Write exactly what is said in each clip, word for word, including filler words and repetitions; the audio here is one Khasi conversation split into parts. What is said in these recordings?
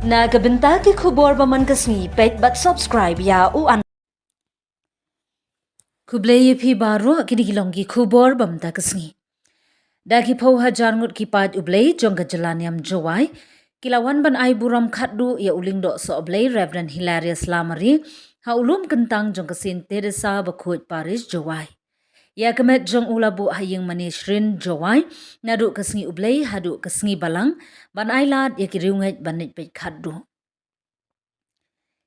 Na ka bynta ki khubor ba man ka sngi, peit bad subscribe ïa u an. Khublei ïa phi baroh, kine ki long ki khubor ba mynta ka sngi. Da ki phew hajar ngut ki paid U Blei jong ka jylla niam Jowai ki la wan ban ai burom khatduh ïa u Lyngdoh Sohblei Reverend Hilarius Lamare ha u lum kyntang jong ka Saint Teresa Bakhuid Parish Jowai. Ïa ka met jong u la buh ha ïing mane Shrin Jowai naduh ka sngi U Blei haduh ka sngi Balang ban ai lad ïa ki riewngeit ban leit peit khatduh.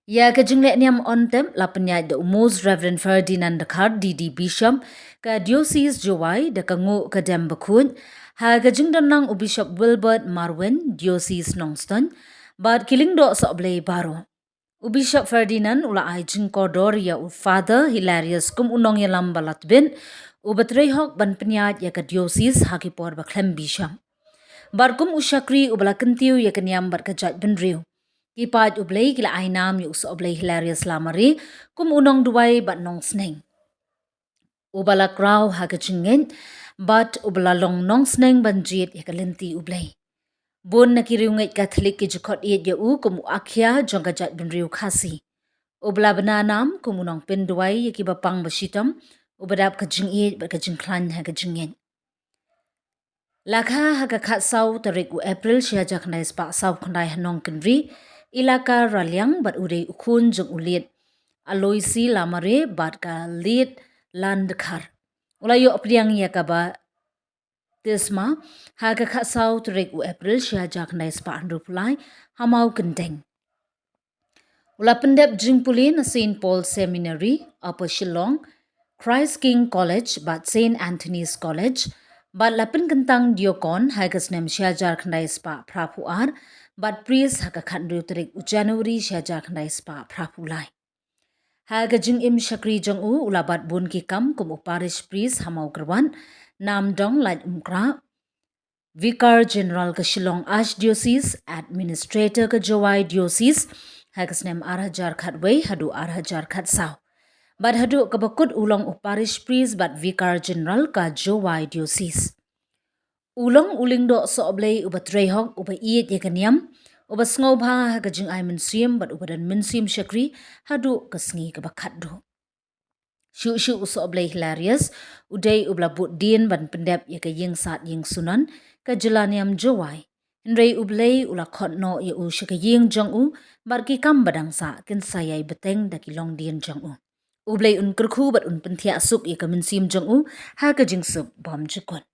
Ïa ka jingleh niam on tep la pynïaid da u Most Reverend Ferdinand Dkhar, D D Bishop ka Diocese Jowai, da ka nguh ka dem bakhuid ha ka jingdon lang u Bishop Wilbert Marwein, Diocese Nongstoiñ, bad ki Lyngdoh Sohblei baroh. U Bishop Ferdinand u la ai jingkordor ïa u Father Hilarius kum u nongïalam ba la tbit, uba trei hok ban pynïaid ïa ka diocese ha ki por ba khlem bishop, bad kum u shakri uba la kyntiew ïa ka niam bad ka jaitbynriew. Ki paid U Blei ki la ai nam ïa u Sohblei Hilarius Lamare kum u nongduwai bad nongsneng uba la kraw ha ka jingngeit bad uba la long nongsneng ban jied ïa ka lynti U Blei. Bun na ki riewngeit Katholik ki ju khot ïeit ïa u kum u akhiah jong ka jaitbynriew Khasi, uba la bna nam kum u nongpynduwai ïa kiba pang ba shitom, uba dap ka jingïeit bad ka jingkhlaiñ ha ka jingngeit. La kha ha ka khatsaw tarik u April shi hajar khyndai spah saw khyndai ha Nongkynrih, Elaka Raliang, bad u dei u khun jong u Late Aloisi Lamare bad ka Late Lan Dkhar. U la ïoh pdiang ïa ka baptisma ha ka khatsaw tarik u April shi hajar khyndai spah hynriewphew lai ha Mawkyndeng. U la pyndep jingpule na Saint Paul Seminary, Upper Shillong, Christ King College bad Saint Anthony's College, bad la pynkyntang diakon ha ka snem shi hajar khyndai spah phraphew ar, bad priest ha ka khathynriew tarik u January shi hajar khyndai spah phraphew lai. Ha ka jingim shakri jong u, u la bat bun ki kam kum u parish priest ha Mawkyrwat, Namdong Laitumkhrah, Vicar General ka Shillong Archdiocese, Administrator ka Jowai Diocese, ha ka snem ar hajar khatwei haduh ar hajar khatsaw. Bad haduh kaba kut u long u Parish Priest bad Vicar General ka Jowai Diocese. U long u Lyngdoh Sohblei uba trei hok, uba ïeit ïa ka niam, uba sngewbha ha ka jingai mynsiem bad uba don mynsiem shakri haduh ka sngi kaba khatduh. Shuh shuh u Sohblei Hilarius u dei uba la bud dien ban pyndep ïa ka ïing sad ïing sunon ka jylla niam Jowai. Hynrei U Blei u la khot noh ïa u sha ka ïing jong u, bad ki kam ba dang sah kin sa ïai bteng da ki longdien jong u. U Blei un kyrkhu bad un pynthiah suk ïa ka mynsiem jong u ha ka jingsuk bymjukut.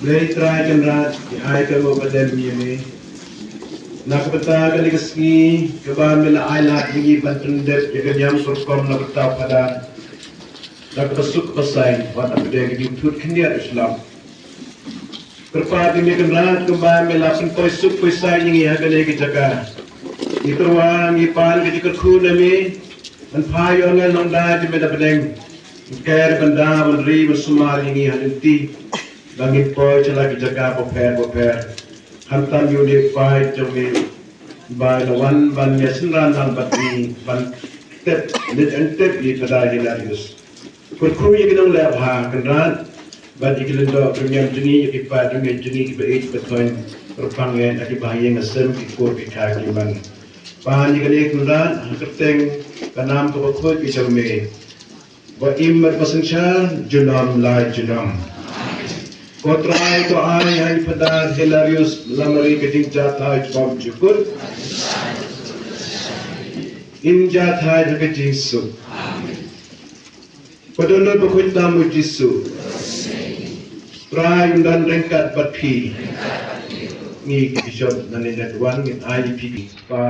Blei Trai Kynrad, ngi ai ka rukom ba dem ïa me. Na ka bynta kane ka sngi kaba me la ai lad ïa ngi ban pyndep ïa ka niam ka rukom na ka bynta u Phadar, na kaba suk kaba saiñ, wat hapdeng ka jingthut khyndiat u slap. Kyrpad ïa me Kynrad kumba me la pynpoi suk poi saiñ ïa ngi ha kane ka jaka. Ngi tyrwa ngi pan ka jingkyrkhu na me. Ban phai ïa u angel nongda jong me na bneng. Ban ker, ban da, ban ri, ban sumar ïa ngi ha lynti. Ba ngin poi sha la ki jaka bapher bapher. Khamtam ïa une u paid jong me ba la wan ban ïasynran lang bad ngi ban tep, leit ban tep ïa u Phadar Hilarius. Kyrkhu ïa ki nongleh bha Kynrad bad ïa ki lyngdoh ki rmiang jong ngi, ïa ki paid rmiang jong ngi kiba ïeit kiba thoiñ, kyrpang ïa ki ba ha ïing ha sem, ki kur ki kha ki man. Pan ïa kane Kynrad ha ka kyrteng ka nam kaba khuid ka jong me, ba im bad ba synshar junom la junom. Ko Trai, to ai ha i Phadar Hilarius Lamare ka jingjahthait bymjukut, in jahthait ha ka jingsuk. Ko Dohnud Bakhuid Tam U Jisu, Trai un don ryngkat bad phi. Ngi ki bishop na ne na duwan ngin ai ïa phi, Kpa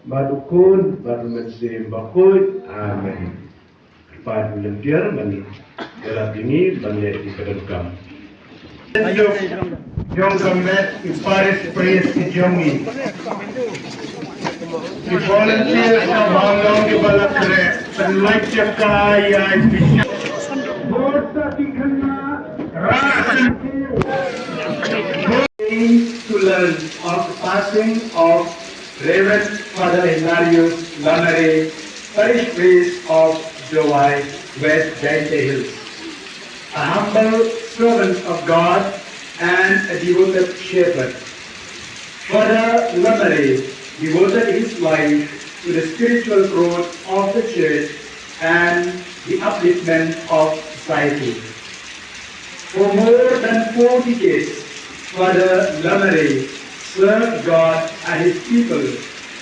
bad U Khun bad U Mynsiem Bakhuid. Amen. Kpa u lyntiar ban ïarap ïa ngi ban leh ïa ka donkam. Jong ka met i parish priest i jong i. I volunteer sa ba long i ba la kre pynlait jaka ïa i bishop. Bor sa ki khynnah ra. To learn of the passing of Reverend Father Hilarius Lamare, Parish Priest of Jowai, West Jaintia Hills, a humble servant of God and a devoted shepherd. Father Lamare devoted his life to the spiritual growth of the church and the upliftment of society. For more than four decades, Father Lamare served God and his people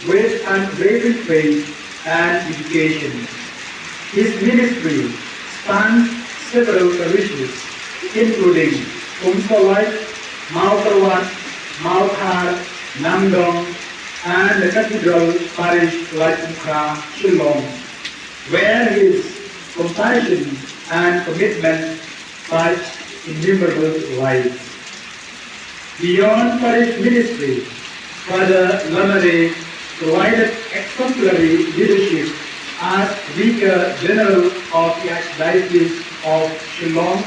with unwavering faith and dedication. His ministry spans several parishes, including Umsawait, Mawkyrwat, Mawkhar, Namdong, and the Cathedral Parish, Laitumkhrah, Shillong, where his compassion and commitment touched innumerable lives. Beyond parish ministry, Father Lamare provided exemplary leadership as Vicar General of the Archdiocese of Shillong,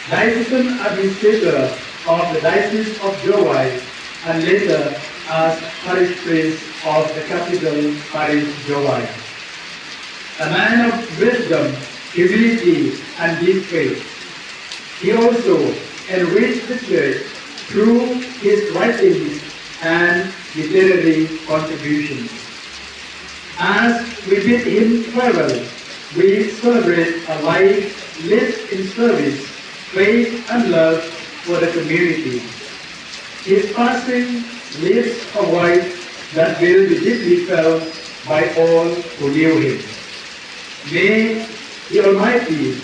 Diocesan Administrator of the Diocese of Jowai, and later as Parish Priest of the Cathedral Parish, Jowai. A man of wisdom, humility, and deep faith, he also enriched the church through his writings and literary contributions. As we bid him farewell, we celebrate a life lived in service, faith, and love for the community. His passing leaves a void that will be deeply felt by all who knew him. May the Almighty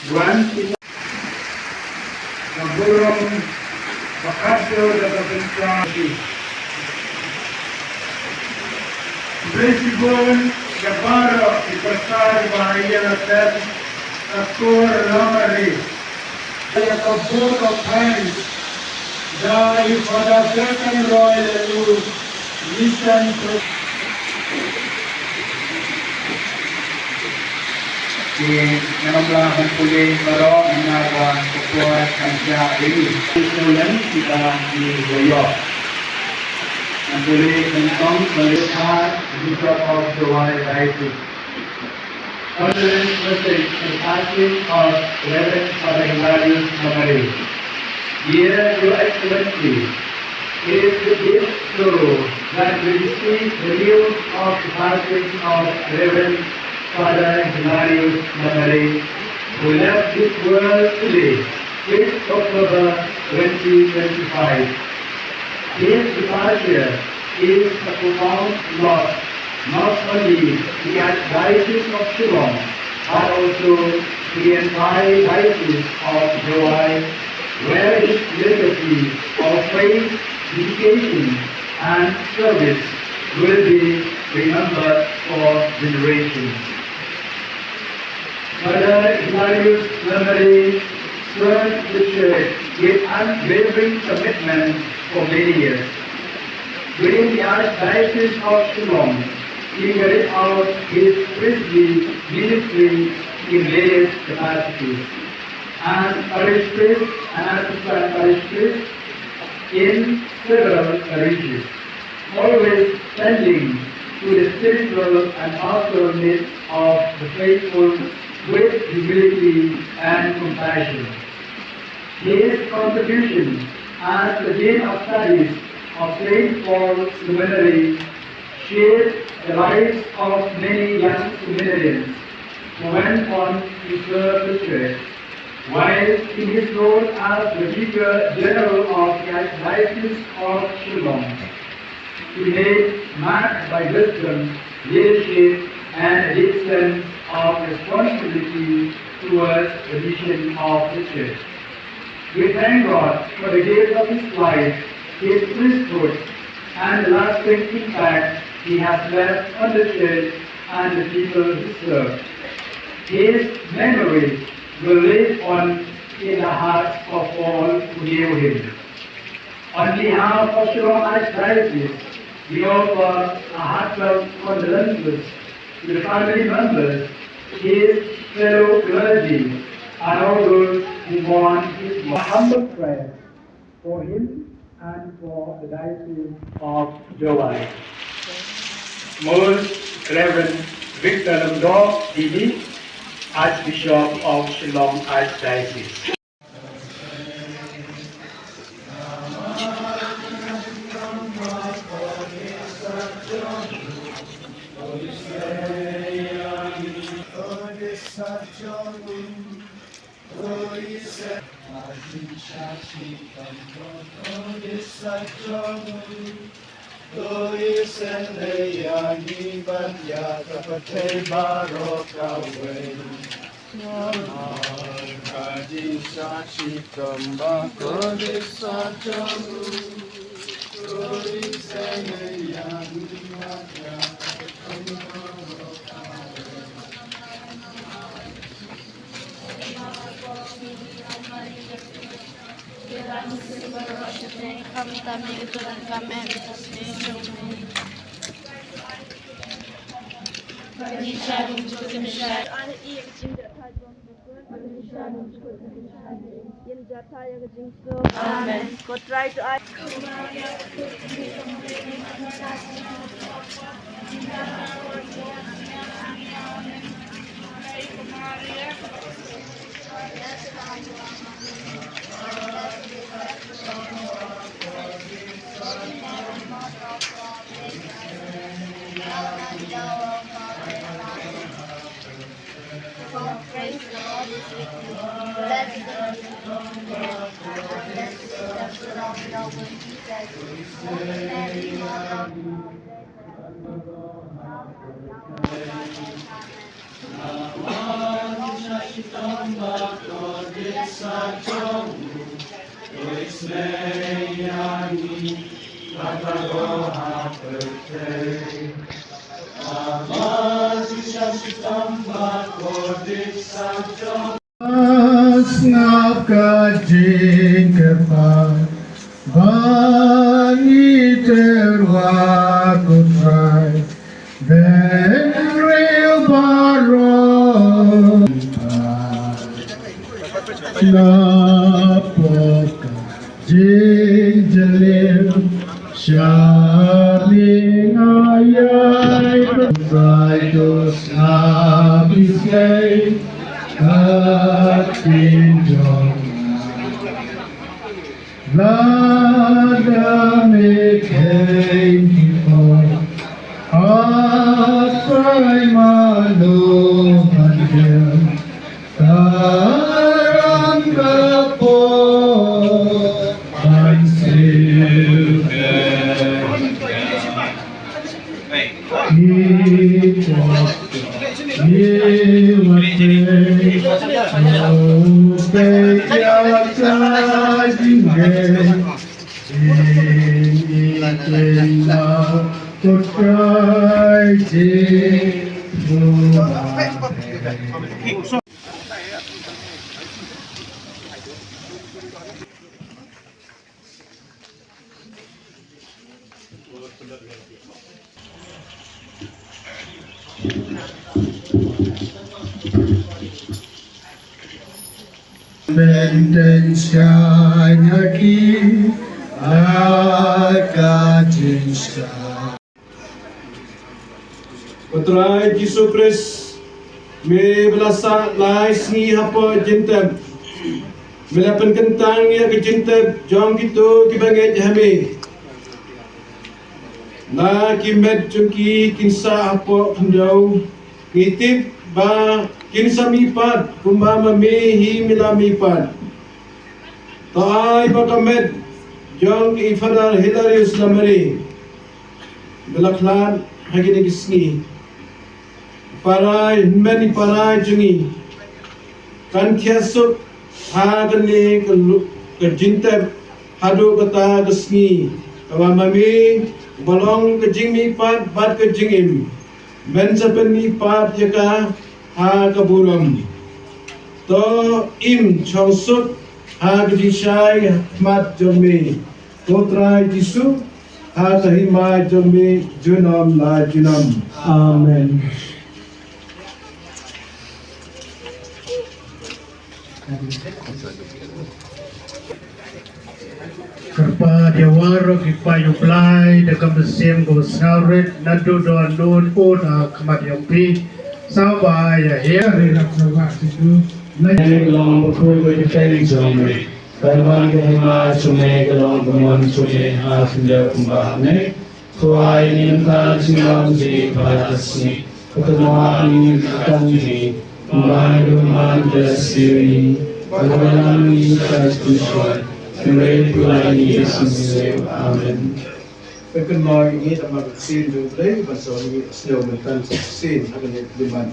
grant him. Ka burom ba khadduh da ka bynta. Bishop da baroh ki pastor ba ïa la sep ka Kor Lamare. Ïa ka vote of thanks da i Father Justin Roy Lelu, Mission Pro. Ki nongla ban pule baroh ynda ba ka por kan jia ri. Ki snow lem kita ki woyo. Ban pule ban tong ban le thar Bishop of Jowai Diocese. Condolence message and passing of Reverend Father Hilarius Lamare. Dear Your Excellency, It is with deep sorrow that we receive the news of the passing of Reverend Father Hilarius Lamare, who left this world today, fifth October twenty twenty-five. His departure is a profound loss, not only to the Archdiocese of Shillong, but also to the entire Diocese of Jowai, where his legacy of faith, dedication, and service will be remembered for generations. Father Hilarius Lamare served the church with unwavering commitment for many years. Within the Archdiocese of Shillong, he carried out his priestly ministry in various capacities. As parish priest and assistant parish priest in several parishes, always tending to the spiritual and pastoral needs of the faithful with humility and compassion. His contribution as the Dean of Studies of Saint Paul Seminary shaped the lives of many young seminarians who went on to serve the church. While in his role as the Vicar General of the Archdiocese of Shillong, he made marked by wisdom, leadership, and a deep sense of responsibility towards the mission of the church. We thank God for the gift of his life, his priesthood, and the lasting impact he has left on the church and the people he served. His memory will live on in the hearts of all who knew him. On behalf of Shillong Archdiocese, we offer our heartfelt condolences to the family members, his fellow clergy, and all those who mourn his loss. A humble prayer for him and for the Diocese of Jowai. Most Reverend Victor Lyngdoh, D D, Archbishop of Shillong Archdiocese. Amen. Ko trai to ai. Praise the Lord is with you. Blessed are you among women, and blessed is the fruit of your womb, Jesus. Holy Mary, Mother of God, pray for us sinners, now and at the hour of our death. Amen. Sngap ka jingkyrpad ba ngi tyrwa, ko Trai, bynriew baroh. Sngap ka jingjylliew, shane nga ïai Trai, to sngap isynei ka ktien jong nga. Lada me Benteng shanya ki la ka jin sha. Ko Trai Jisu Khrist, me ba la sah lai sngi hapoh jingtep, me la pynkyntang ïa ka jingtep jong kito kiba ngeit ha me. La ki met jong ki kin sah hapoh khyndew. Ngi tip ba kin sa mihpat kumba ma me hi me la mihpat. To ai ba ka met jong i Father Hilarius Lamare ba la khlad ha kine ki sngi. Para, hynmen i para jong ngi kan thiah suk ha kane ka lu-, ka jingtep haduh kata ka sngi, kaba ma me ba long ka jingmihpat bad ka jingim, men sa pynmihpat ïa ka ha ka burom. To im shong suk ha ka jingshai khmat jong me, ko Trai Jisu, ha ka hima jong me junom la junom. Amen. Kyrpad ïa waroh ki paid U Blei da ka mynsiem kaba sngewrit naduh don un un ha khmat jong phi. Sngewbha ïa hiar. Long bakhuid ba ki peng jong me. Ban wan ka hima jong me, ka long ka mon jong me ha khyndiat kumba ha me. Khwai ïa ngi mynta ka jinglong jong ngi ha kane ka sngi. Bad kynmaw ïa ngi ha ka kam jong ngi, kumba ngi la kynmaw ïa ki ba sniew ïa ngi. Bad khlad ïa ngi sha ki jingshoi, hynrei pynlait ïa ngi sha ki sniew. Amen. Bad kynmaw ïa ngi da ka ktien jong U Blei, ban sa ïoh sniew mynta sa shisien ha kane ka limmat.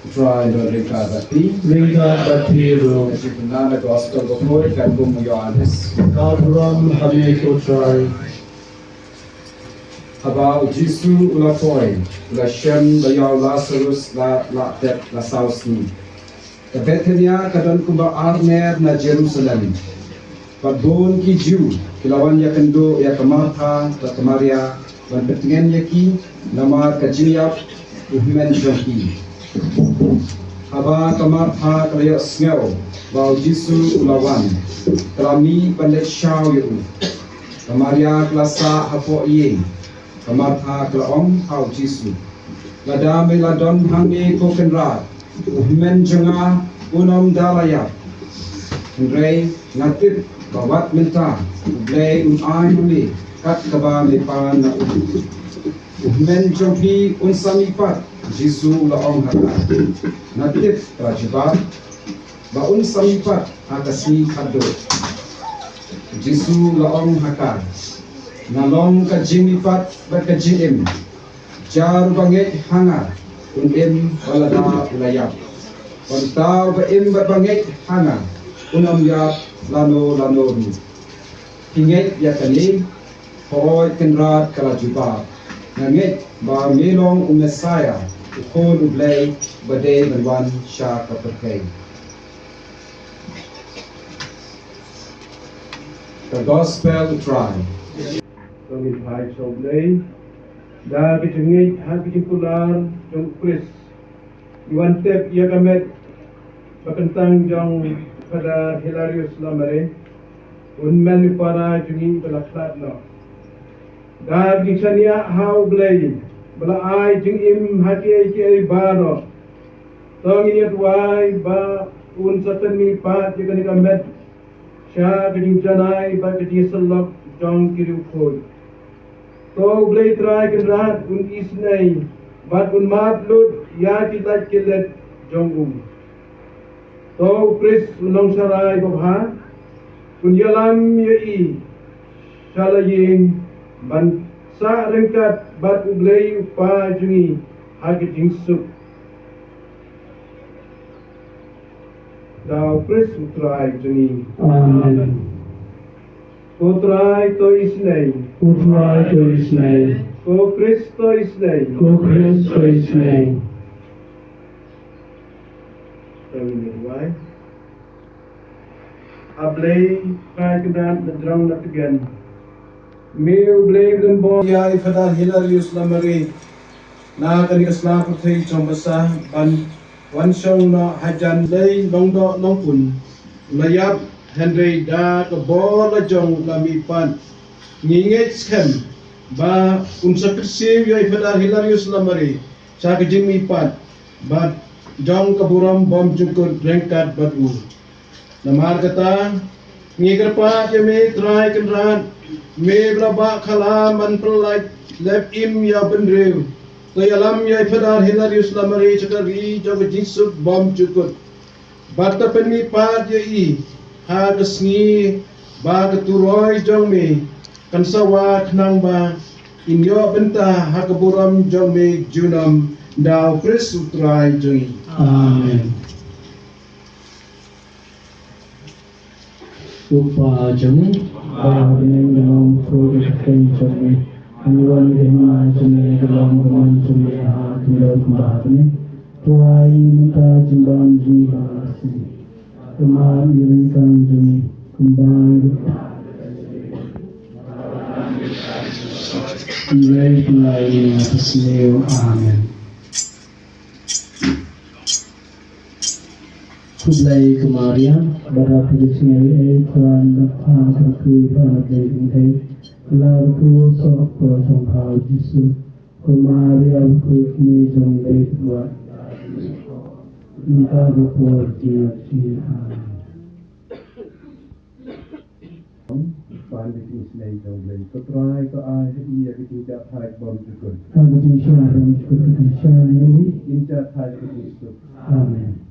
Trai, ba ryngkat bad phi. Ryngkat bad phi ruh. Ka jingpynbna na ka gospel bakhuid katkum u Ïoannis. Ka burom ha me ko Trai. Haba u Jisu u la poi, u la shem ba ïa u Lasarus la lah dep la saw sngi. Ka Bethania ka don kumba ar mer na Jerusalem. Bad bun ki Jiw ki la wan ïakynduh ïa ka Martha bad ka Maria ban pyntngen ïa ki namar ka jingïap u hynmen jong ki. Haba ka Martha ka la ïohsngew ba u Jisu u la wan, ka la mih ban leit shaw ïa u. Ka Maria ka la sah hapoh ïing. Ka Martha ka la ong ha u Jisu, lada me la don hangne ko Kynrad, u hynmen jong nga un ym da la ïap. Hynrei nga tip ba wat mynta U Blei un ai ha me kat kaba me pan na u. U hynmen jong phi un sa mihpat. U Jisu u la ong ha ka, nga tip ka la jubab ba un sa mihpat ha ka sngi khatduh. U Jisu u la ong ha ka, nga long ka jingmihpat bad ka jingim. Jar uba ngeit ha nga un im wat lada u la ïap. Bad uta uba im bad ba ngeit ha nga un ym ïap lano lano ruh. Phi ngeit ïa kane? Hooid Kynrad, ka la jubab, nga ngeit ba me long u Messaïah, u Khun U Blei ba dei ban wan sha ka pyrthei. Ka Gospel U Trai. To ngin phai sha U Blei da ka jingngeit ha ka jingkular jong U Khrist. Ngi wan tep ïa ka met ba kyntang jong Father Hilarius Lamare, u hynmen u para jong ngi ba la khlad noh. Da ka jingshaniah ha U Blei ba la ai jingim ha kiei kiei baroh, to ngin ïa duwai ba un sa pynmihpat ïa kane ka met sha ka jingjanai bad ka jingïasyllok jong ki riewkhuid. To U Blei Trai Kynrad un isynei bad un map lut ïa ki lait ki let jong u. To u Khrist u nongsharai babha, un ïalam ïa i sha la ïing ban sah ryngkat bad U Blei U Kpa jong ngi ha ka jingsuk. Da u Khrist U Trai jong ngi. Amen. Ko Trai to isynei. Ko Trai to isynei. Ko Khrist to isynei. Ko Khrist to isynei. Tang ïa wai. A Blei Trai Kynrad na jrong na tngen. Me U Blei u don bor ïa i Father Hilarius Lamare. Na kane ka sla pyrthei jong basa ban wan shong noh hajan lei nongdoh nongpun. La ïap hynrei da ka bor la jong la mihpat. Ngi ngeit skhem ba un sa kyrsiew ïa i Father Hilarius Lamare sha ka jingmihpat bad jong ka burom bymjukut ryngkat bad u. Namar kata, ngi kyrpad ïa me Trai Kynrad, me ba la bah khala man pyllait lep im ïa u bynriew. To ïalam ïa i Father Hilarius Lamare sha ka ri jong ka jingsuk bymjukut. Bad to pynmihpat ïa i ha ka sngi ba ka turoi jong me kan sa wah khnang ba in ïoh bynta ha ka burom jong me junom, da u Khrist U Trai jong ngi. Amen. U Kpa jong ngi, ba ha bneng, ka long ka kyrteng jong me. Ban wan ka hima jong me, ka long ka mon jong me ha khyndew kumba ha bneng. To ai ïa ngi mynta ka jingbam jong ngi ha ka sngi. Kynmaw ïa ki ryngkang jong ngi kumba ngi kynmaw ïa ki. Amen. Khublei ko Maria, ba da phi da jingaiei, Trai bad pha, pha kyrkhu ïa pha na pdeng ki kynthei, la kyrkhu soh ko jong pha u Jisu. Ko Maria, bakhuid me jong U Blei, to wad mynta bad ha por jingmut jong ngi. Amen. Pan ka jingsnei jong U Blei. Ko Trai to ai ha i ïa ka jingjahthait bymjukut. Ban ka jingshai bymjukut, ka jingshai ïa i. Jingjahthait ka jingsuk. Amen.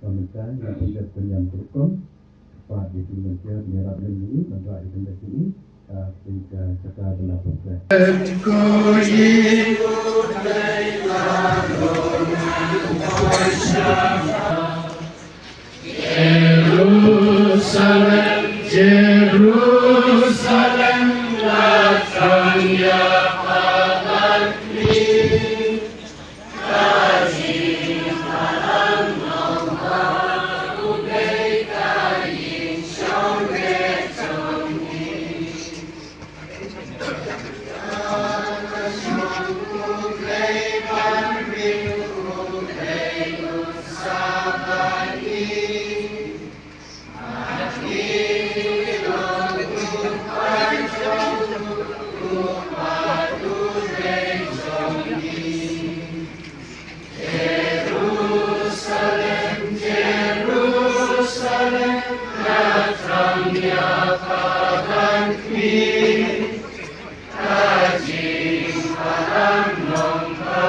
Ka mynta ngi la pyndep ka niam ka rukom. Pat ïa ki mynsiem, ngi rap lem ïa i, ban rah ïa ka mynsiem i. Ka pynka jaka ban ap. Jerusalem, Jerusalem, la thrang ïa pha bad ngi. Ka jingpynlong ha U Blei ka ïing shongkun jong ngi. Jerusalem, Jerusalem, nga thrang ïa pha bad ngi. Ka jingpynlong ha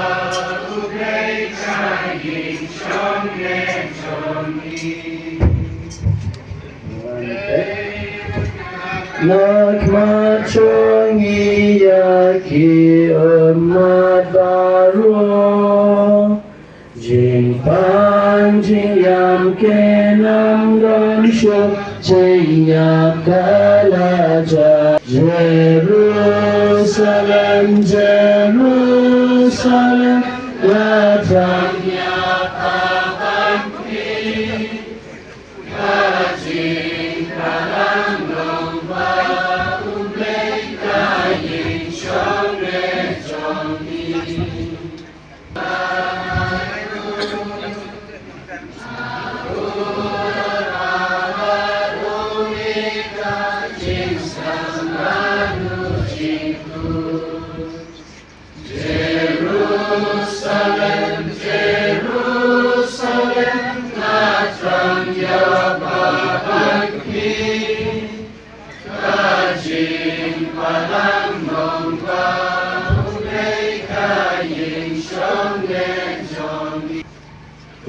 U Blei ka ïing shongkun jong ngi. Ngat ma jong ngi ïa ki ummat baroh. Jingpang jingïap kin ym don shuh, jingïap ka la jia. Jerusalem, Jerusalem, la thrang ïa pha bad ngi. Ka jingpynlong ha U Blei ka ïing shongkun jong ngi. Jerusalem, Jerusalem, nga thrang ïa pha bad ngi. Ka jingpynlong ha U Blei ka ïing shongkun jong ngi.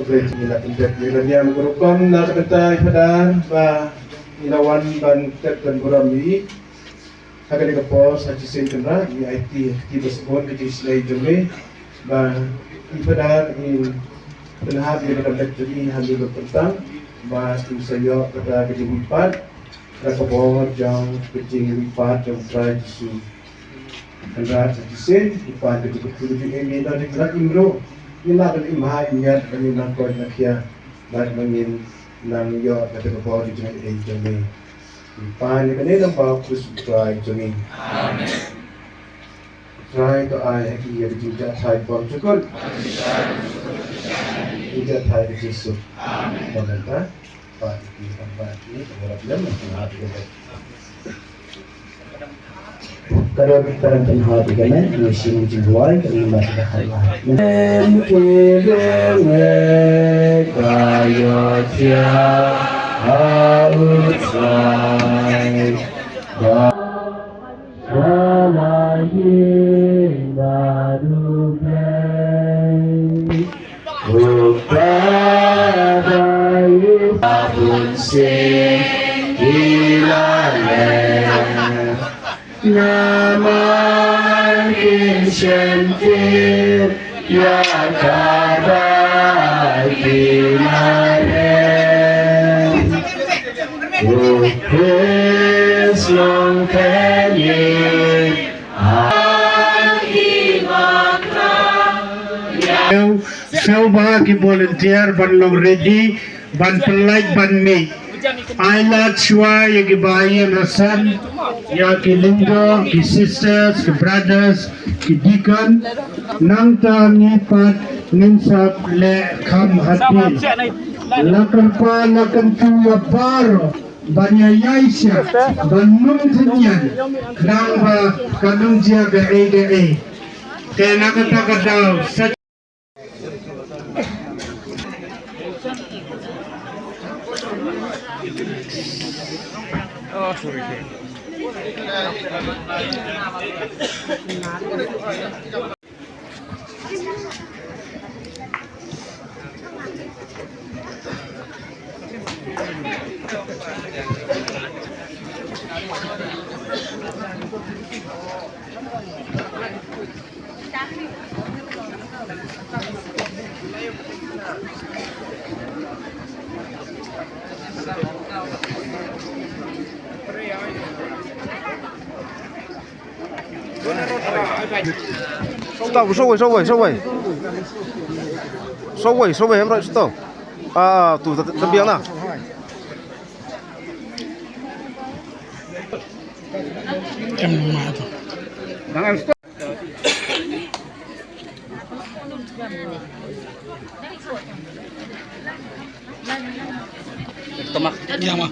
Ngi la pyndep ïa ka niam ka rukom na ka bynta i Phadar ba ngi la wan ban tep ban burom ïa i. Ha kane ka por sa shisien Kynrad ngi aiti ha ka kti ba sbun ka jingsnei jong me ba i Phadar in pynhap ïa ka met jong i ha kane ka kyntang ba in sa ïoh kata ka jingmihpat da ka bor jong ka jingmihpat jong U Trai Jisu. Kynrad sa shisien, u pan ka jingkyrkhu jong i, me don i Kynrad im ruh. Ngi lah ban im ha im ïat ban ïa nang koit nang khia. Bad ban ngin nang ïoh kata ka bor jong i jong me. Ngi pan ïa kane lyngba U Khrist U Trai jong ngi. Amen. U Trai to ai ha ki ïa ka jingjahthait bymjukut. Jingjahthait ka jingsuk. Amen. Amen. Ka dei ka dang pynhap ïa kane, ngi shim jingduwai, ka dei ma ka dei. Em ki leng e ka ïoh tia ha u Trai. Ba sha la ïing baroh blei. Upadi abun sien ki la leh. Namar kin shem tip ïa kaba ki la leh. U Khrist long kane. Sngewbha ki volunteer ban long ready ban pynlait ban mih. Ai lad shuwa ïa ki ba ïa na san, ïa ki lyngdoh, ki sisters, ki brothers, ki deacon. Nangta ngi pat ngin sa leh kham hadien. La kyrpad la kyntu ïa baroh ban ïa ïaishah ban nung thynniang khnang ba kan nung jia kaei kaei. Te na kata ka daw sa Stop, stop wei, stop wei, stop wei. Stop wei, stop wei, em, stop. Ah, tu, ta, ta, ta biang na. Em, ma tu. Jangan stop. Tomak. Iya, ma.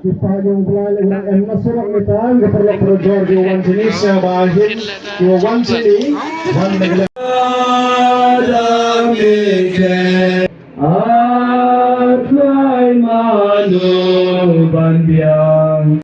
Ki paid jong U Blei, lada em na surok ni tan, ki paralok parajor, ki wan jingïaseng ba hin, ki wan jingïaseng, wan meglem. Adam ni ke, at lai manu ban biang.